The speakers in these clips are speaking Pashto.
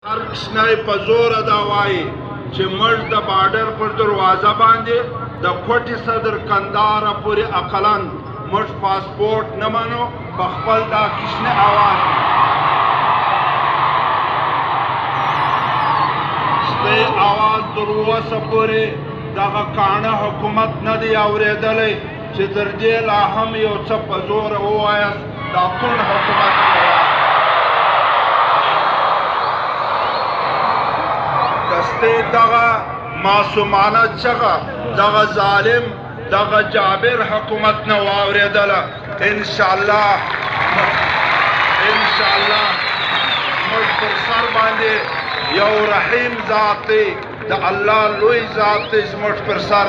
هر کوچنی په زوره دا وایي چې موږ د بارډر پر دروازه باندې د کوټې صدر کندهاره پورې اقلا موږ پاسپورټ نه منو، په خپل دا کوچني اواز ستې اواز تر اوسه پورې دغه کاڼه حکومت نه دی اورېدلی چې تر دې لا هم یو څه په زوره ووایاست دا کوڼ حکومت دی. که ستې دغه معصومانه چغه دغه ظالم دغه جابر حکومت نه واورېدله، انشاءالله انشاءالله موږ پر سر باندې یو رحیم ذات دی، د الله لوی ذات دی زموږ پر سر.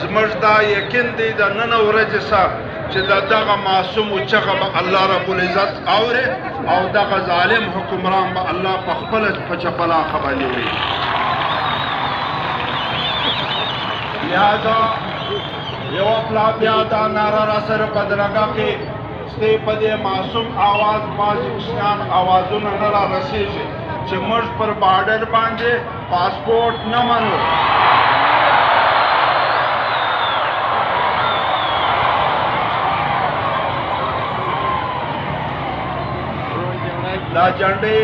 زموږ دا یقین دی د نن ورځې سره چې د دغه معصومو چغه به الله رب العزت اوري او دغه ظالم حکمران به الله په خپله په چپلاخه باندې وړي. لہذا یو پلا بیا دا ناره را سره بدرګه کې ستې په دې معصوم آواز بعضې کوچنیان آوازونه نه را رسېږي چې موږ پر بارډر باندې پاسپورټ نه منو. دا جنډې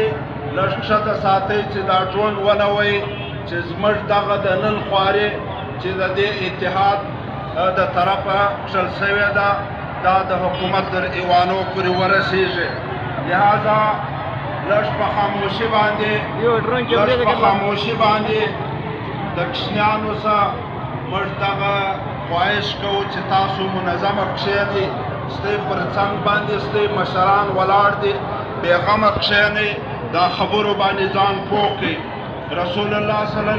لږ کښته ساتئ چې دا ډرون ونه وایي چې زموږ دغه د نن خوارې چې د دې اتحاد د طرفه کښل شوې ده دا د حکومت تر ایوانو پورې ورسېږي. لهذا لږ په خاموشي باندې لږ په خاموشي باندې د کوچنیانو سره موږ دغه خواهش کوو چې تاسو منظمه کښېنئ، ستې پر څنګ باندې ستې مشران ولاړ دي، بېغمه کښېنئ، دا خبرو باندې ځان پوه کړئ. رسول الله صلی